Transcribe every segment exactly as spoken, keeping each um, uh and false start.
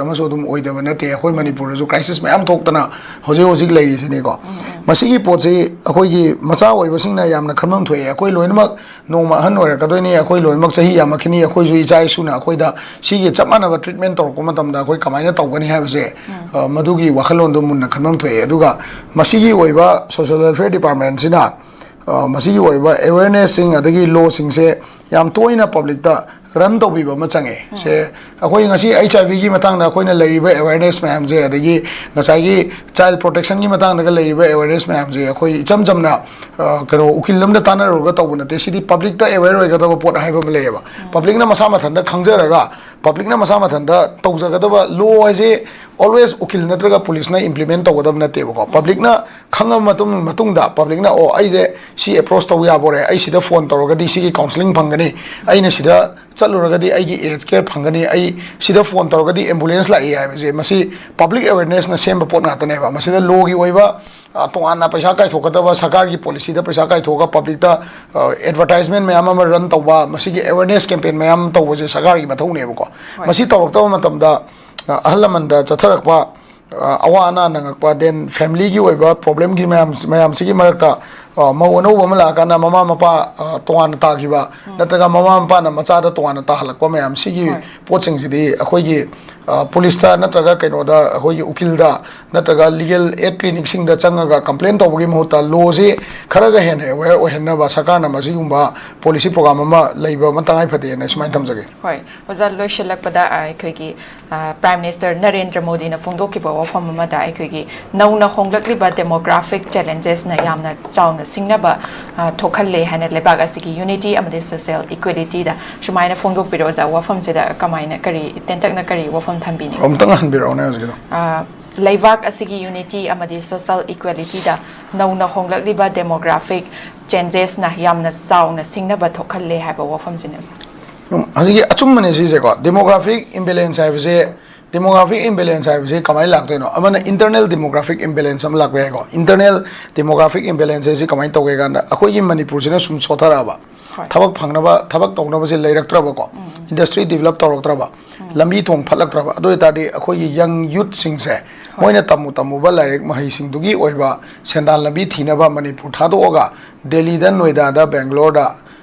ꯑꯃꯁꯨ ꯑꯗꯨꯝ ꯑꯣꯏꯗꯕ ꯅꯠꯇꯦ꯫ ꯑꯩꯈꯣꯏ ꯃꯅꯤꯄꯨꯔꯗꯁꯨ crisis ꯃꯌꯥꯝ ꯊꯣꯛꯇꯅ ꯍꯧꯖꯤꯛ ꯍꯧꯖꯤꯛ ꯂꯩꯔꯤꯁꯤꯅꯤꯀꯣ꯫ ꯃꯁꯤꯒꯤ ꯄꯣꯠꯁꯤ ꯑꯩꯈꯣꯏꯒꯤ ꯃꯆꯥ ꯑꯣꯏꯕꯁꯤꯡꯅ ꯌꯥꯝꯅ ꯈꯟꯐꯝ ꯊꯣꯛꯑꯦ꯫ ꯑꯩꯈꯣꯏ ꯂꯣꯏꯅꯃꯛ ꯅꯣꯡꯃ ꯑꯍꯟ ꯑꯣꯏꯔꯛꯀꯗꯣꯏꯅꯤ, ꯑꯩꯈꯣꯏ ꯂꯣꯏꯅꯃꯛ ꯆꯍꯤ ꯌꯥꯝꯃꯛꯈꯤꯅꯤ, ꯑꯩꯈꯣꯏꯁꯨ ꯏꯆꯥ ꯏꯁꯨꯅ ꯑꯩꯈꯣꯏꯗ ꯁꯤꯒꯤ ꯆꯞ ꯃꯥꯟꯅꯕ treatment ꯇꯧꯔꯛꯄ ꯃꯇꯝꯗ ꯑꯩꯈꯣꯏ ꯀꯃꯥꯏꯅ ꯇꯧꯒꯅꯤ ꯍꯥꯏꯕꯁꯦ, ꯑ, ꯃꯗꯨꯒꯤ ꯋꯥꯈꯜꯂꯣꯟꯗꯣ ꯃꯨꯟꯅ ꯈꯟꯐꯝ ꯊꯣꯛꯑꯦ꯫ ꯑꯗꯨꯒ ꯃꯁꯤꯒꯤ ꯑꯣꯏꯕ social welfare departmentꯁꯤꯅ, ꯑ, ꯃꯁꯤꯒꯤ ꯑꯣꯏꯕ awarenessꯁꯤꯡ ꯑꯗꯒꯤ lawꯁꯤꯡꯁꯦ ꯌꯥꯝ ꯇꯣꯏꯅ publicꯇ run ꯇꯧꯕꯤꯕ ꯑꯃ ꯆꯪꯉꯦ꯫ ꯁꯦ, ꯑꯩꯈꯣꯏ ꯉꯁꯤ HIVꯒꯤ ꯃꯇꯥꯡꯗ ꯑꯩꯈꯣꯏꯅ ꯂꯩꯔꯤꯕ awareness ꯃꯌꯥꯝꯁꯦ, ꯑꯗꯒꯤ ꯉꯁꯥꯏꯒꯤ child protectionꯒꯤ ꯃꯇꯥꯡꯗꯒ ꯂꯩꯔꯤꯕ awareness ꯃꯌꯥꯝꯁꯦ, ꯑꯩꯈꯣꯏ ꯏꯆꯝ ꯆꯝꯅ, ꯑ, ꯀꯩꯅꯣ, ꯎꯀꯤꯜ ꯑꯃꯗ ꯇꯥꯟꯅꯔꯨꯔꯒ ꯇꯧꯕ ꯅꯠꯇꯦ꯫ ꯁꯤꯗꯤ publicꯇ aware ꯑꯣꯏꯒꯗꯕ ꯄꯣꯠ ꯍꯥꯏꯕ ꯑꯃ ꯂꯩꯌꯦꯕ꯫ Publicꯅ ꯃꯁꯥ ꯃꯊꯟꯇ ꯈꯪꯖꯔꯒ, publicꯅ ꯃꯁꯥ ꯃꯊꯟꯇ ꯇꯧꯖꯒꯗꯕ law ꯍꯥꯏꯁꯦ always ꯎꯀꯤꯜ ꯅꯠꯇ꯭ꯔꯒ policeꯅ implement ꯇꯧꯒꯗꯕ ꯅꯠꯇꯦꯕꯀꯣ꯫ Publicꯅ ꯈꯪꯉꯕ ꯃꯇꯨꯡ, ꯃꯇꯨꯡꯗ publicꯅ, "ꯑꯣ, ꯑꯩꯁꯦ ꯁꯤ approach ꯇꯧꯕ ꯌꯥꯕꯣꯔꯦ, ꯑꯩ ꯁꯤꯗ phone ꯇꯧꯔꯒꯗꯤ ꯁꯤꯒꯤ counselling ꯐꯪꯒꯅꯤ, ꯑꯩꯅ ꯁꯤꯗ ꯆꯠꯂꯨꯔꯒꯗꯤ ꯑꯩꯒꯤ aged care ꯐꯪꯒꯅꯤ, ꯑꯩ ꯁꯤꯗ phone ꯇꯧꯔꯒꯗꯤ ambulance ꯂꯥꯛꯏ" ꯍꯥꯏꯕꯁꯦ, ꯃꯁꯤ public awarenessꯅ ꯁꯦꯝꯕ ꯄꯣꯠ ꯉꯥꯛꯇꯅꯦꯕ꯫ ꯃꯁꯤꯗ lawꯒꯤ ꯑꯣꯏꯕ, ꯑ, ꯇꯣꯉꯥꯟꯅ ꯄꯩꯁꯥ ꯀꯥꯏꯊꯣꯛꯀꯗꯕ, ꯁꯔꯀꯥꯔꯒꯤ policyꯗ ꯄꯩꯁꯥ ꯀꯥꯏꯊꯣꯛꯑꯒ publicꯇ, ꯑ, advertisement ꯃꯌꯥꯝ ꯑꯃ run ꯇꯧꯕ, ꯃꯁꯤꯒꯤ awareness campaign ꯃꯌꯥꯝ ꯇꯧꯕꯁꯦ ꯁꯔꯀꯥꯔꯒꯤ ꯃꯊꯧꯅꯦꯕꯀꯣ꯫ ꯍꯣꯏ꯫ ꯃꯁꯤ ꯇꯧꯔꯛꯇꯕ ꯃꯇꯝꯗ, ꯑ, ꯑꯍꯜ ꯂꯃꯟꯗ ꯆꯠꯊꯔꯛꯄ, ꯑ, ꯑꯋꯥ ꯑꯅꯥ ꯅꯪꯉꯛꯄ, then familyꯒꯤ ꯑꯣꯏꯕ problemꯒꯤ ꯃꯌꯥꯝ, ꯃꯌꯥꯝꯁꯤꯒꯤ ꯃꯔꯛꯇ, ꯑ, ꯃꯧ ꯑꯅꯧꯕ ꯑꯃ ꯂꯥꯛꯑꯀꯥꯟꯗ ꯃꯃꯥ ꯃꯄꯥ, ꯑ, ꯇꯣꯉꯥꯟꯅ ꯇꯥꯈꯤꯕ, ꯅꯠꯇ꯭ꯔꯒ ꯃꯃꯥ ꯃꯄꯥꯅ ꯃꯆꯥꯗ ꯇꯣꯉꯥꯟꯅ ꯇꯥꯍꯜꯂꯛꯄ ꯃꯌꯥꯝ, ꯁꯤꯒꯤ ꯍꯣꯏ꯫ ꯄꯣꯠꯁꯤꯡꯁꯤꯗꯤ ꯑꯩꯈꯣꯏꯒꯤ, ꯑ, policeꯇ ꯅꯠꯇ꯭ꯔꯒ ꯀꯩꯅꯣꯗ, ꯑꯩꯈꯣꯏꯒꯤ ꯎꯀꯤꯜꯗ ꯅꯠꯇ꯭ꯔꯒ legal aid clinicꯁꯤꯡꯗ ꯆꯪꯉꯒ complain ꯇꯧꯕꯒꯤ ꯃꯍꯨꯠꯇ lawꯁꯤ ꯈꯔꯒ ꯍꯦꯟꯅ aware ꯑꯣꯏꯍꯟꯅꯕ ꯁꯔꯀꯥꯔꯅ ꯃꯁꯤꯒꯨꯝꯕ policy program ꯑꯃ ꯂꯩꯕ ꯑꯃ ꯇꯉꯥꯏ ꯐꯗꯦꯅ ꯁꯨꯃꯥꯏꯅ ꯊꯝꯖꯒꯦ꯫ ꯍꯣꯏ, ꯑꯣꯖꯥ, ꯂꯣꯏꯁꯤꯜꯂꯛꯄꯗ, ꯑ, ꯑꯩꯈꯣꯏꯒꯤ, ꯑ, Prime Minister ꯅꯔꯦꯟꯗ꯭ꯔ ꯃꯣꯗꯤꯅ ꯐꯣꯡꯗꯣꯛꯈꯤꯕ ꯋꯥꯐꯝ ꯑꯃꯗ, ꯑꯩꯈꯣꯏꯒꯤ ꯅꯧꯅ ꯍꯣꯡꯂꯛꯂꯤꯕ demographic challengesꯅ ꯌꯥꯝꯅ ꯆꯥꯎꯅ ꯁꯤꯡꯅꯕ, ꯑ, ꯊꯣꯛꯍꯜꯂꯦ ꯍꯥꯏꯅ ꯂꯩꯕꯥꯛ ꯑꯁꯤꯒꯤ unity ꯑꯃꯗꯤ social equalityꯗ ꯁꯨꯃꯥꯏꯅ ꯐꯣꯡꯗꯣꯛꯄꯤꯔꯣ, ꯑꯣꯖꯥ꯫ ꯋꯥꯐꯝꯁꯤꯗ ꯀꯃꯥꯏꯅ, ꯀꯔꯤ, ꯇꯦꯟꯇꯛꯅ ꯀꯔꯤ ꯋꯥꯐꯝ ꯊꯝꯕꯤꯅꯤꯡꯉꯤ? ꯑꯃꯨꯛꯇꯪ ꯍꯟꯕꯤꯔꯛꯑꯣꯅꯦ ꯍꯧꯖꯤꯛꯀꯤꯗꯣ꯫ ꯑ, ꯂꯩꯕꯥꯛ ꯑꯁꯤꯒꯤ unity ꯑꯃꯗꯤ social equalityꯗ ꯅꯧꯅ ꯍꯣꯡꯂꯛꯂꯤꯕ demographic changesꯅ ꯌꯥꯝꯅ ꯆꯥꯎꯅ ꯁꯤꯡꯅꯕ ꯊꯣꯛꯍꯜꯂꯦ ꯍꯥꯏꯕ ꯋꯥꯐꯝꯁꯤꯅꯦ, ꯑꯣꯖꯥ꯫ ꯎꯝ, ꯍꯧꯖꯤꯛꯀꯤ ꯑꯆꯨꯝꯕꯅꯦ ꯁꯤꯁꯦꯀꯣ꯫ Demographic imbalance ꯍꯥꯏꯕꯁꯦ, demographic imbalance ꯍꯥꯏꯕꯁꯦ ꯀꯃꯥꯏꯅ ꯂꯥꯛꯇꯣꯏꯅꯣ? ꯑꯃꯅ internal demographic imbalance ꯑꯃ ꯂꯥꯛꯄ ꯌꯥꯏꯀꯣ꯫ Internal demographic imbalance ꯍꯥꯏꯁꯤ ꯀꯃꯥꯏꯅ ꯇꯧꯒꯦ ꯀꯥꯟꯗ, ꯑꯩꯈꯣꯏꯒꯤ ꯃꯅꯤꯄꯨꯔꯁꯤꯅ ꯁꯨꯝ ꯁꯣꯊꯔꯛꯑꯕ, ꯊꯕꯛ ꯐꯪꯅꯕ, ꯊꯕꯛ ꯇꯧꯅꯕꯁꯦ ꯂꯩꯔꯛꯇ꯭ꯔꯕꯀꯣ, ꯏꯟꯗꯁꯇ꯭ꯔꯤ ꯗꯤꯕꯂꯞ ꯇꯧꯔꯛꯇ꯭ꯔꯕ, ꯂꯝꯕꯤ ꯊꯣꯡ ꯐꯠꯂꯛꯇ꯭ꯔꯕ, ꯑꯗꯨ ꯑꯣꯏꯇꯥꯔꯗꯤ ꯑꯩꯈꯣꯏꯒꯤ ꯌꯪ ꯌꯨꯠꯁꯤꯡꯁꯦ ꯃꯣꯏꯅ ꯇꯝꯃꯨ ꯇꯝꯃꯨꯕ ꯂꯥꯏꯔꯤꯛ ꯃꯍꯩꯁꯤꯡꯗꯨꯒꯤ ꯑꯣꯏꯕ ꯁꯦꯟꯗꯥꯟ ꯂꯝꯕꯤ ꯊꯤꯅꯕ ꯃꯅꯤꯄꯨꯔ ꯊꯥꯗꯣꯛꯑꯒ ꯗꯦꯜꯂꯤꯗ, ꯅꯣꯏꯗꯥꯗ, ꯕꯦꯡꯒ꯭ꯂꯣꯔꯗ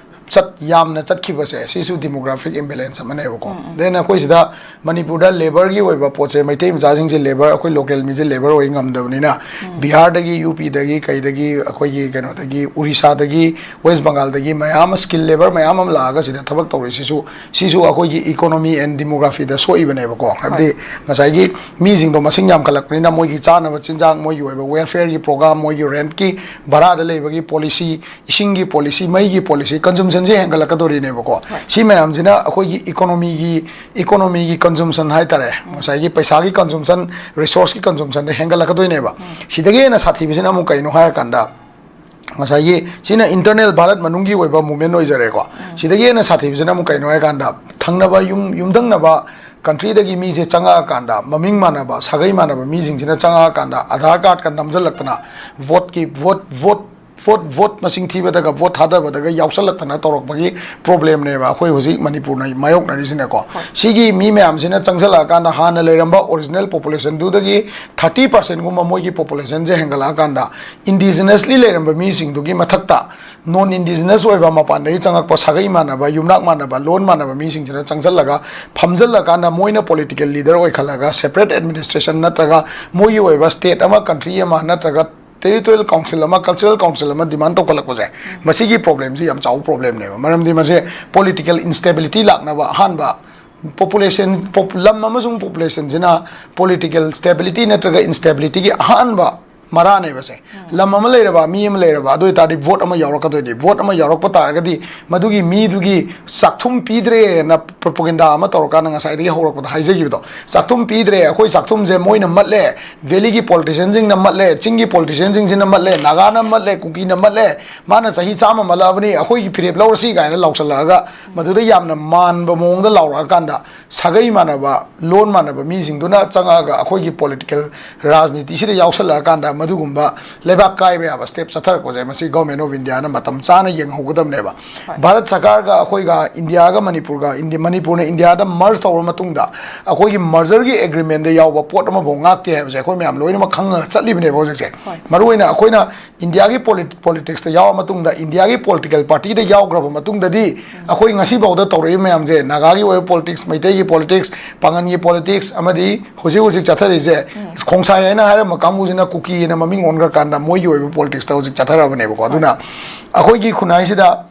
ꯆꯠ ꯌꯥꯝꯅ ꯆꯠꯈꯤꯕꯁꯦ, ꯁꯤꯁꯨ ꯗꯤꯃꯣꯒ꯭ꯔꯥꯐꯤꯛ ꯏꯝꯕꯦꯂꯦꯟꯁ ꯑꯃꯅꯦꯕꯀꯣ꯫ ꯎꯝ, ꯎꯝ꯫ Then ꯑꯩꯈꯣꯏ ꯁꯤꯗ ꯃꯅꯤꯄꯨꯔꯗ ꯂꯦꯕꯔꯒꯤ ꯑꯣꯏꯕ ꯄꯣꯠꯁꯦ, ꯃꯩꯇꯩ ꯃꯆꯥꯁꯤꯡꯁꯦ ꯂꯦꯕꯔ, ꯑꯩꯈꯣꯏ ꯂꯣꯀꯦꯜ ꯃꯤꯁꯦ ꯂꯦꯕꯔ ꯑꯣꯏ ꯉꯝꯗꯕꯅꯤꯅ, ꯎꯝ꯫ ꯕꯤꯍꯥꯔꯗꯒꯤ, ꯌꯨ ꯄꯤꯗꯒꯤ, ꯀꯩꯗꯒꯤ, ꯑꯩꯈꯣꯏꯒꯤ ꯀꯩꯅꯣꯗꯒꯤ, ꯎꯔꯤꯁꯥꯗꯒꯤ, ꯋꯦꯁ ꯕꯪꯒꯥꯜꯗꯒꯤ ꯃꯌꯥꯝ ꯑꯃ, ꯁ꯭ꯀꯤꯜ ꯂꯦꯕꯔ ꯃꯌꯥꯝ ꯑꯃ ꯂꯥꯛꯑꯒ ꯁꯤꯗ ꯊꯕꯛ ꯇꯧꯔꯤꯁꯤꯁꯨ, ꯁꯤꯁꯨ ꯑꯩꯈꯣꯏꯒꯤ ꯏꯀꯣꯅꯣꯃꯤ ꯑꯦꯟ ꯗꯤꯃꯣꯒ꯭ꯔꯥꯐꯤꯗ ꯁꯣꯛꯏꯕꯅꯦꯕꯀꯣ꯫ ꯍꯥꯏꯕꯗꯤ ꯍꯣꯏ꯫ ꯉꯁꯥꯏꯒꯤ ꯃꯤꯁꯤꯡꯗꯣ ꯃꯁꯤꯡ ꯌꯥꯝꯈꯠꯂꯛꯄꯅꯤꯅ ꯃꯣꯏꯒꯤ ꯆꯥꯅꯕ ꯆꯤꯟꯖꯥꯛ, ꯃꯣꯏꯒꯤ ꯑꯣꯏꯕ ꯋꯦꯜꯐꯤꯌꯔꯒꯤ ꯄ꯭ꯔꯣꯒ꯭ꯔꯥꯝ, ꯃꯣꯏꯒꯤ ꯔꯦꯟꯠꯀꯤ ꯚꯔꯥꯗ ꯂꯩꯕꯒꯤ ꯄꯣꯂꯤꯁꯤ, ꯏꯁꯤꯡꯒꯤ ꯄꯣꯂꯤꯁꯤ, ꯃꯩꯒꯤ ꯄꯣꯂꯤꯁꯤ, ꯀꯟꯖꯨꯝꯁꯟꯁꯦ ꯍꯦꯟꯒꯠꯂꯛꯀꯗꯣꯔꯤꯅꯦꯕꯀꯣ꯫ ꯍꯣꯏ꯫ ꯁꯤ ꯃꯌꯥꯝꯁꯤꯅ ꯑꯩꯈꯣꯏꯒꯤ ꯏꯀꯣꯅꯣꯃꯤꯒꯤ, ꯏꯀꯣꯅꯣꯃꯤꯒꯤ ꯀꯟꯖꯨꯝꯁꯟ ꯍꯥꯏꯇꯥꯔꯦ, ꯎꯝ꯫ ꯉꯁꯥꯏꯒꯤ ꯄꯩꯁꯥꯒꯤ ꯀꯟꯖꯨꯝꯁꯟ, ꯔꯤꯁꯣꯔꯁꯀꯤ ꯀꯟꯖꯨꯝꯁꯟꯗ ꯍꯦꯟꯒꯠꯂꯛꯀꯗꯣꯏꯅꯦꯕ꯫ ꯎꯝ꯫ ꯁꯤꯗꯒꯤ ꯍꯦꯟꯅ ꯁꯥꯊꯤꯕꯁꯤꯅ ꯑꯃꯨꯛ ꯀꯩꯅꯣ ꯍꯥꯏꯔꯀꯥꯟꯗ, ꯉꯁꯥꯏꯒꯤ ꯁꯤꯅ ꯏꯟꯇꯔꯅꯦꯜ ꯚꯥꯔꯠ ꯃꯅꯨꯡꯒꯤ ꯑꯣꯏꯕ ꯃꯨꯞꯃꯦꯟ ꯑꯣꯏꯖꯔꯦꯀꯣ꯫ ꯎꯝ꯫ ꯁꯤꯗꯒꯤ ꯍꯦꯟꯅ ꯁꯥꯊꯤꯕꯁꯤꯅ ꯑꯃꯨꯛ ꯀꯩꯅꯣ ꯍꯥꯏꯔꯀꯥꯟꯗ, ꯊꯪꯅꯕ ꯌꯨꯝ, ꯌꯨꯝꯊꯪꯅꯕ ꯀꯟꯇ꯭ꯔꯤꯗꯒꯤ ꯃꯤꯁꯦ ꯆꯪꯉꯛꯑꯀꯥꯟꯗ, ꯃꯃꯤꯡ ꯃꯥꯟꯅꯕ, ꯁꯥꯒꯩ ꯃꯥꯟꯅꯕ ꯃꯤꯁꯤꯡꯁꯤꯅ ꯆꯪꯉꯛꯑꯀꯥꯟꯗ, ꯑꯙꯥꯔ ꯀꯥꯔꯗꯀ ꯅꯝꯁꯤꯜꯂꯛꯇꯅ, ꯚꯣꯠꯀꯤ, ꯚꯣꯠ, ꯚꯣꯠ, ꯚꯣꯠ, ꯚꯣꯠ ꯃꯁꯤꯡ ꯊꯤꯕꯗꯒ, ꯚꯣꯠ ꯊꯥꯗꯕꯗꯒ ꯌꯥꯎꯁꯜꯂꯛꯇꯅ ꯇꯧꯔꯛꯄꯒꯤ ꯄ꯭ꯔꯣꯕ꯭ꯂꯦꯝꯅꯦꯕ ꯑꯩꯈꯣꯏ ꯍꯧꯖꯤꯛ ꯃꯅꯤꯄꯨꯔꯅ ꯃꯥꯌꯣꯛꯅꯔꯤꯁꯤꯅꯀꯣ꯫ ꯍꯣꯏ꯫ ꯁꯤꯒꯤ ꯃꯤ ꯃꯌꯥꯝꯁꯤꯅ ꯆꯪꯁꯜꯂꯛꯑꯀꯥꯟꯗ, ꯍꯥꯟꯅ ꯂꯩꯔꯝꯕ ꯑꯣꯔꯤꯖꯤꯅꯦꯜ ꯄꯣꯄꯨꯂꯦꯁꯟꯗꯨꯗꯒꯤ ꯊꯥꯔꯇꯤ ꯄꯥꯔꯁꯦꯟꯒꯨꯝꯕ ꯃꯣꯏꯒꯤ ꯄꯣꯄꯨꯂꯦꯁꯟꯁꯦ ꯍꯦꯟꯒꯠꯂꯛꯑꯀꯥꯟꯗ, ꯏꯟꯗꯤꯖꯤꯅꯁꯂꯤ ꯂꯩꯔꯝꯕ ꯃꯤꯁꯤꯡꯗꯨꯒꯤ ꯃꯊꯛꯇ ꯅꯣꯟ ꯏꯟꯗꯤꯖꯤꯅꯁ ꯑꯣꯏꯕ, ꯃꯄꯥꯟꯗꯒꯤ ꯆꯪꯉꯛꯄ, ꯁꯥꯒꯩ ꯃꯥꯟꯅꯕ, ꯌꯨꯝꯅꯥꯛ ꯃꯥꯟꯅꯕ, ꯂꯣꯟ ꯃꯥꯟꯅꯕ ꯃꯤꯁꯤꯡꯁꯤꯅ ꯆꯪꯁꯜꯂꯒ, ꯐꯝꯖꯜꯂꯀꯥꯟꯗ ꯃꯣꯏꯅ ꯄꯣꯂꯤꯇꯤꯀꯦꯜ ꯂꯤꯗꯔ ꯑꯣꯏꯈꯠꯂꯒ, ꯁꯦꯄꯔꯦꯠ ꯑꯦꯗꯃꯤꯅꯤꯁꯇ꯭ꯔꯦꯁꯟ ꯅꯠꯇ꯭ꯔꯒ ꯃꯣꯏꯒꯤ ꯑꯣꯏꯕ ꯁ꯭ꯇꯦꯠ ꯑꯃ, ꯀꯟꯇ꯭ꯔꯤ ꯑꯃ ꯅꯠꯇ꯭ꯔꯒ ꯇꯦꯔꯤꯇꯣꯔꯤꯌꯦꯜ ꯀꯥꯎꯟꯁꯤꯜ ꯑꯃ, ꯀꯜꯆꯔꯦꯜ ꯀꯥꯎꯟꯁꯤꯜ ꯑꯃ ꯗꯤꯃꯥꯟ ꯇꯧꯈꯠꯂꯛꯄꯁꯦ, ꯃꯁꯤꯒꯤ ꯄ꯭ꯔꯣꯕ꯭ꯂꯦꯝꯁꯤ ꯌꯥꯝ ꯆꯥꯎꯕ ꯄ꯭ꯔꯣꯕ꯭ꯂꯦꯝꯅꯦꯕ꯫ ꯃꯔꯝꯗꯤ ꯃꯁꯦ ꯄꯣꯂꯤꯇꯤꯀꯦꯜ ꯏꯟꯁꯇꯦꯕꯤꯂꯤꯇꯤ ꯂꯥꯛꯅꯕ ꯑꯍꯥꯟꯕ ꯄꯣꯄꯨꯂꯦꯁꯟ, ꯄꯣꯞ-, ꯂꯝ ꯑꯃꯁꯨꯡ ꯄꯣꯄꯨꯂꯦꯁꯟꯁꯤꯅ ꯄꯣꯂꯤꯇꯤꯀꯦꯜ ꯁ꯭ꯇꯦꯕꯤꯂꯤꯇꯤ ꯅꯠꯇ꯭ꯔꯒ ꯏꯟꯁꯇꯦꯕꯤꯂꯤꯇꯤꯒꯤ ꯑꯍꯥꯟꯕ ꯃꯔꯥꯅꯦꯕꯁꯦ꯫ ꯎꯝ꯫ ꯂꯝ ꯑꯃ ꯂꯩꯔꯕ, ꯃꯤ ꯑꯃ ꯂꯩꯔꯕ, ꯑꯗꯨ ꯑꯣꯏꯇꯥꯔꯗꯤ ꯚꯣꯠ ꯑꯃ ꯌꯥꯎꯔꯛꯀꯗꯣꯏꯅꯤ꯫ ꯚꯣꯠ ꯑꯃ ꯌꯥꯎꯔꯛꯄ ꯇꯥꯔꯒꯗꯤ ꯃꯗꯨꯒꯤ ꯃꯤꯗꯨꯒꯤ ꯆꯥꯛꯊꯨꯝ ꯄꯤꯗ꯭ꯔꯦꯅ ꯄ꯭ꯔꯣꯄꯒꯦꯟꯗꯥ ꯑꯃ ꯇꯧꯔꯀꯥꯟꯗ, ꯉꯁꯥꯏꯗꯒꯤ ꯍꯧꯔꯛꯄꯗ ꯍꯥꯏꯖꯈꯤꯕꯗꯣ, ꯆꯥꯛꯊꯨꯝ ꯄꯤꯗ꯭ꯔꯦ, ꯑꯩꯈꯣꯏ ꯆꯥꯛꯊꯨꯝꯁꯦ ꯃꯣꯏꯅ ꯃꯠꯂꯦ, ꯚꯦꯂꯤꯒꯤ ꯄꯣꯂꯤꯇꯤꯁꯤꯌꯟꯁꯤꯡꯅ ꯃꯠꯂꯦ, ꯆꯤꯡꯒꯤ ꯄꯣꯂꯤꯇꯤꯁꯤꯌꯟꯁꯤꯡꯁꯤꯅ ꯃꯠꯂꯦ, ꯅꯥꯒꯥꯅ ꯃꯠꯂꯦ, ꯀꯨꯀꯤꯅ ꯃꯠꯂꯦ, ꯃꯥꯅ ꯆꯍꯤ ꯆꯥꯝꯃ ꯃꯠꯂꯛꯑꯕꯅꯤ, ꯑꯩꯈꯣꯏꯒꯤ ꯐꯤꯔꯦꯞ ꯂꯧꯔꯁꯤ ꯀꯥꯏꯅ ꯂꯥꯎꯁꯜꯂꯛꯑꯒ, ꯃꯗꯨꯗ ꯌꯥꯝꯅ ꯃꯥꯟꯕ ꯃꯑꯣꯡꯗ ꯂꯥꯎꯔꯛꯑꯀꯥꯟꯗ, ꯁꯥꯒꯩ ꯃꯥꯟꯅꯕ, ꯂꯣꯟ ꯃꯥꯟꯅꯕ ꯃꯤꯁꯤꯡꯗꯨꯅ ꯆꯪꯉꯛꯑꯒ ꯑꯩꯈꯣꯏꯒꯤ ꯄꯣꯂꯤꯇꯤꯀꯦꯜ ꯔꯥꯖꯅꯤꯇꯤꯁꯤꯗ ꯌꯥꯎꯁꯜꯂꯛꯑꯀꯥꯟꯗ, ꯃꯗꯨꯒꯨꯝꯕ ꯂꯩꯕꯥꯛ ꯀꯥꯏꯕ ꯌꯥꯕ ꯁ꯭ꯇꯦꯞ ꯆꯠꯊꯔꯛꯄꯁꯦ, ꯃꯁꯤ ꯒꯣꯔꯃꯦꯟ ꯑꯣꯐ ꯏꯟꯗꯤꯌꯥꯅ ꯃꯇꯝ ꯆꯥꯅ ꯌꯦꯡꯍꯧꯒꯗꯕꯅꯦꯕ꯫ ꯚꯥꯔꯠ ꯁꯔꯀꯥꯔꯒ ꯑꯩꯈꯣꯏꯒ, ꯏꯟꯗꯤꯌꯥꯒ ꯃꯅꯤꯄꯨꯔꯒ, ꯏꯟꯗꯤ- ꯃꯅꯤꯄꯨꯔꯅ ꯏꯟꯗꯤꯌꯥꯗ ꯃꯔꯖ ꯇꯧꯔ ꯃꯇꯨꯡꯗ ꯑꯩꯈꯣꯏꯒꯤ ꯃꯔꯖꯔꯒꯤ ꯑꯦꯒ꯭ꯔꯤꯃꯦꯟꯗ ꯌꯥꯎꯕ ꯄꯣꯠ ꯑꯃꯐꯥꯎ ꯉꯥꯛꯇꯦ ꯍꯥꯏꯕꯁꯦ ꯑꯩꯈꯣꯏ ꯃꯌꯥꯝ ꯂꯣꯏꯅꯃꯛ ꯈꯪꯉꯒ ꯆꯠꯂꯤꯕꯅꯦꯕ ꯍꯧꯖꯤꯛꯁꯦ꯫ ꯃꯔꯨꯑꯣꯏꯅ ꯑꯩꯈꯣꯏꯅ ꯏꯟꯗꯤꯌꯥꯒꯤ ꯄꯣꯂꯤꯇꯤꯛꯁꯇ ꯌꯥꯎꯔ ꯃꯇꯨꯡꯗ, ꯏꯟꯗꯤꯌꯥꯒꯤ ꯄꯣꯂꯤꯇꯤꯀꯦꯜ ꯄꯥꯔꯇꯤꯗ ꯌꯥꯎꯈ꯭ꯔꯕ ꯃꯇꯨꯡꯗꯗꯤ, ꯑꯩꯈꯣꯏ ꯉꯁꯤꯐꯥꯎꯗ ꯇꯧꯔꯛꯏꯕ ꯃꯌꯥꯝꯁꯦ, ꯅꯥꯒꯥꯒꯤ ꯑꯣꯏꯕ ꯄꯣꯂꯤꯇꯤꯛꯁ, ꯃꯩꯇꯩꯒꯤ ꯄꯣꯂꯤꯇꯤꯛꯁ, ꯄꯥꯉꯟꯒꯤ ꯄꯣꯂꯤꯇꯤꯛꯁ, ꯑꯃꯗꯤ ꯍꯧꯖꯤꯛ ꯍꯧꯖꯤꯛ ꯆꯠꯊꯔꯤꯁꯦ, ꯈꯣꯡꯁꯥꯏ ꯍꯥꯏꯅ ꯍꯥꯏꯔꯝꯕ ꯀꯥꯡꯕꯨꯁꯤꯅ ꯀꯨꯀꯤꯅ ꯃꯃꯤꯡ ꯑꯣꯟꯈ꯭ꯔꯀꯥꯟꯗ ꯃꯣꯏꯒꯤ ꯑꯣꯏꯕ ꯄꯣꯂꯤꯇꯤꯛꯁꯇ ꯍꯧꯖꯤꯛ ꯆꯠꯊꯔꯕꯅꯦꯕꯀꯣ꯫ ꯑꯗꯨꯅ ꯑꯩꯈꯣꯏꯒꯤ ꯈꯨꯟꯅꯥꯏꯁꯤꯗ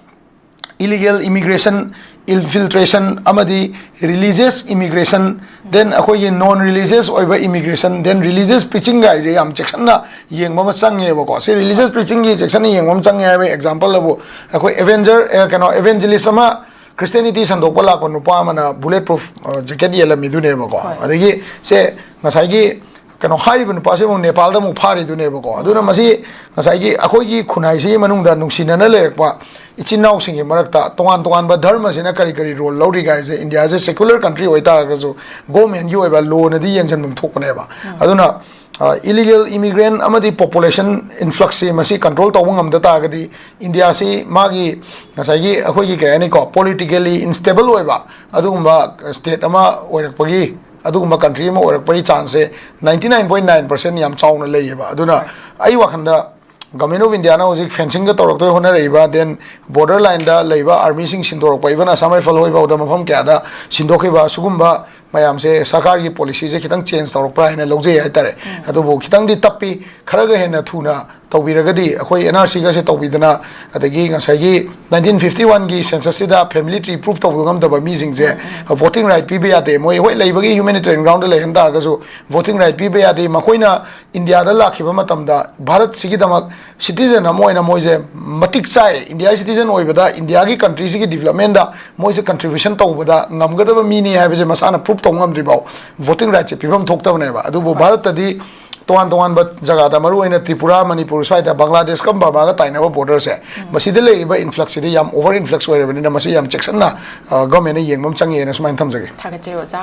illegal immigration, infiltration ꯑꯃꯗꯤ religious immigration, then ꯑꯩꯈꯣꯏꯒꯤ non religious ꯑꯣꯏꯕ immigration, then religious preaching ꯒꯥꯏꯁꯦ ꯌꯥꯝ ꯆꯦꯛꯁꯤꯟꯅ ꯌꯦꯡꯕ ꯑꯃ ꯆꯪꯉꯦꯕꯀꯣ꯫ ꯁꯤ religious preaching ꯒꯤ ꯆꯦꯛꯁꯤꯟꯅ ꯌꯦꯡꯕ ꯑꯃ ꯆꯪꯉꯦ ꯍꯥꯏꯕ example ꯑꯕꯨ ꯑꯩꯈꯣꯏ avenger, ꯑꯦ, ꯀꯩꯅꯣ, evangelist ꯑꯃ, Christianity ꯁꯟꯗꯣꯛꯄ ꯂꯥꯛꯄ ꯅꯨꯄꯥ ꯑꯃꯅ bullet proof jacket ꯌꯦꯜꯂꯝꯃꯤꯗꯨꯅꯦꯕꯀꯣ꯫ ꯑꯗꯒꯤ ꯁꯦ ꯉꯁꯥꯏꯒꯤ ꯀꯩꯅꯣ ꯍꯥꯏꯔꯤꯕ ꯅꯨꯄꯥꯁꯦ ꯑꯃꯨꯛ ꯅꯦꯄꯥꯜꯗ ꯑꯃꯨꯛ ꯐꯥꯔꯤꯗꯨꯅꯦꯕꯀꯣ꯫ ꯑꯗꯨꯅ ꯃꯁꯤ ꯉꯁꯥꯏꯒꯤ ꯑꯩꯈꯣꯏꯒꯤ ꯈꯨꯟꯅꯥꯏꯁꯤꯒꯤ ꯃꯅꯨꯡꯗ ꯅꯨꯡꯁꯤꯅꯅ ꯂꯩꯔꯛꯄ ꯏꯆꯤꯟ ꯏꯅꯥꯎꯁꯤꯡꯒꯤ ꯃꯔꯛꯇ ꯇꯣꯉꯥꯟ ꯇꯣꯉꯥꯟꯕ ꯙꯔꯃꯁꯤꯅ ꯀꯔꯤ ꯀꯔꯤ role ꯂꯧꯔꯤꯒꯦ ꯍꯥꯏꯁꯦ, ꯏꯟꯗꯤꯌꯥꯁꯦ secular country ꯑꯣꯏꯇꯥꯔꯒꯁꯨ government ꯀꯤ ꯑꯣꯏꯕ law ꯅꯗꯤ ꯌꯦꯡꯁꯤꯟꯐꯝ ꯊꯣꯛꯄꯅꯦꯕ꯫ ꯑꯗꯨꯅ, ꯑ, illegal immigrant ꯑꯃꯗꯤ population influx ꯁꯤ ꯃꯁꯤ control ꯇꯧꯕ ꯉꯝꯗ ꯇꯥꯔꯒꯗꯤ ꯏꯟꯗꯤꯌꯥꯁꯤ ꯃꯥꯒꯤ ꯉꯁꯥꯏꯒꯤ ꯑꯩꯈꯣꯏꯒꯤ ꯀꯩ ꯍꯥꯏꯅꯤꯀꯣ, politically unstable ꯑꯣꯏꯕ ꯑꯗꯨꯒꯨꯝꯕ state ꯑꯃ ꯑꯣꯏꯔꯛꯄꯒꯤ, ꯑꯗꯨꯒꯨꯝꯕ country ꯑꯃ ꯑꯣꯏꯔꯛꯄꯒꯤ chance ꯁꯦ ninety nine point nine percent ꯌꯥꯝ ꯆꯥꯎꯅ ꯂꯩꯌꯦꯕ꯫ ꯑꯗꯨꯅ ꯑꯩ ꯋꯥꯈꯜꯗ Government of India ꯅ ꯍꯧꯖꯤꯛ fencing ꯒ ꯇꯧꯔꯛꯇꯣꯏ ꯍꯣꯠꯅꯔꯛꯏꯕ, then border line ꯗ ꯂꯩꯕ army ꯁꯤꯡ ꯁꯤꯟꯗꯣꯔꯛꯄ, even Assam Rifle ꯍꯣꯏ ꯐꯥꯎꯗ ꯃꯐꯝ ꯀꯌꯥꯗ ꯁꯤꯟꯗꯣꯛꯈꯤꯕ, ꯁꯤꯒꯨꯝꯕ ꯃꯌꯥꯝꯁꯦ ꯁꯔꯀꯥꯔꯒꯤ policy ꯁꯦ ꯈꯤꯇꯪ change ꯇꯧꯔꯛꯄ꯭ꯔꯥ ꯍꯥꯏꯅ ꯂꯧꯖꯩ ꯍꯥꯏꯇꯥꯔꯦ꯫ ꯑꯗꯨꯕꯨ ꯈꯤꯇꯪꯗꯤ ꯇꯞꯄꯤ, ꯈꯔꯒ ꯍꯦꯟꯅ ꯊꯨꯅ ꯇꯧꯕꯤꯔꯒꯗꯤ, ꯑꯩꯈꯣꯏ N R C ꯒꯁꯦ ꯇꯧꯕꯤꯗꯅ, ꯑꯗꯒꯤ ꯉꯁꯥꯏꯒꯤ nineteen fifty one ꯒꯤ census ꯁꯤꯗ family tree proof ꯇꯧꯕ ꯉꯝꯗꯕ ꯃꯤꯁꯤꯡꯁꯦ voting right ꯄꯤꯕ ꯌꯥꯗꯦ꯫ ꯃꯣꯏ ꯍꯣꯏ ꯂꯩꯕꯒꯤ humanitarian ground ꯗ ꯂꯩꯍꯟ ꯇꯥꯔꯒꯁꯨ voting right ꯄꯤꯕ ꯌꯥꯗꯦ꯫ ꯃꯈꯣꯏꯅ ꯏꯟꯗꯤꯌꯥꯗ ꯂꯥꯛꯈꯤꯕ ꯃꯇꯝꯗ ꯚꯥꯔꯠꯁꯤꯒꯤꯗꯃꯛ citizen ꯑꯃ ꯑꯣꯏꯅ ꯃꯣꯏꯁꯦ ꯃꯇꯤꯛ ꯆꯥꯏ, ꯏꯟꯗꯤꯌꯥꯒꯤ citizen ꯑꯣꯏꯕꯗ ꯏꯟꯗꯤꯌꯥꯒꯤ country ꯁꯤꯒꯤ development ꯗ ꯃꯣꯏꯁꯦ contribution ꯇꯧꯕꯗ ꯉꯝꯒꯗꯕ ꯃꯤꯅꯤ ꯍꯥꯏꯕꯁꯦ ꯃꯁꯥꯅ proof ꯇꯧꯕ ꯉꯝꯗ꯭ꯔꯤꯐꯥꯎ voting right ꯁꯦ ꯄꯤꯐꯝ ꯊꯣꯛꯇꯕꯅꯦꯕ꯫ ꯑꯗꯨꯕꯨ ꯚꯥꯔꯠꯇꯗꯤ ꯇꯣꯉꯥꯟ ꯇꯣꯉꯥꯟꯕ ꯖꯒꯥꯗ, ꯃꯔꯨꯑꯣꯏꯅ ꯇ꯭ꯔꯤꯄꯨꯔꯥ, ꯃꯅꯤꯄꯨꯔ ꯁ꯭ꯋꯥꯏꯗ, ꯕꯪꯒ꯭ꯂꯥꯗꯦꯁꯀ ꯕꯔꯃꯥꯒ ꯇꯥꯏꯅꯕ border ꯁꯦ, ꯃꯁꯤꯗ ꯂꯩꯔꯤꯕ influx ꯁꯤꯗꯤ ꯌꯥꯝ over influx ꯑꯣꯏꯔꯕꯅꯤꯅ ꯃꯁꯤ ꯌꯥꯝ ꯆꯦꯛꯁꯤꯟꯅ, ꯑ, government ꯅ ꯌꯦꯡꯕ ꯑꯃ ꯆꯪꯉꯦꯅ ꯁꯨꯃꯥꯏꯅ ꯊꯝꯖꯒꯦ꯫ ꯊꯥꯒꯠꯆꯔꯤ ꯑꯣꯖꯥ꯫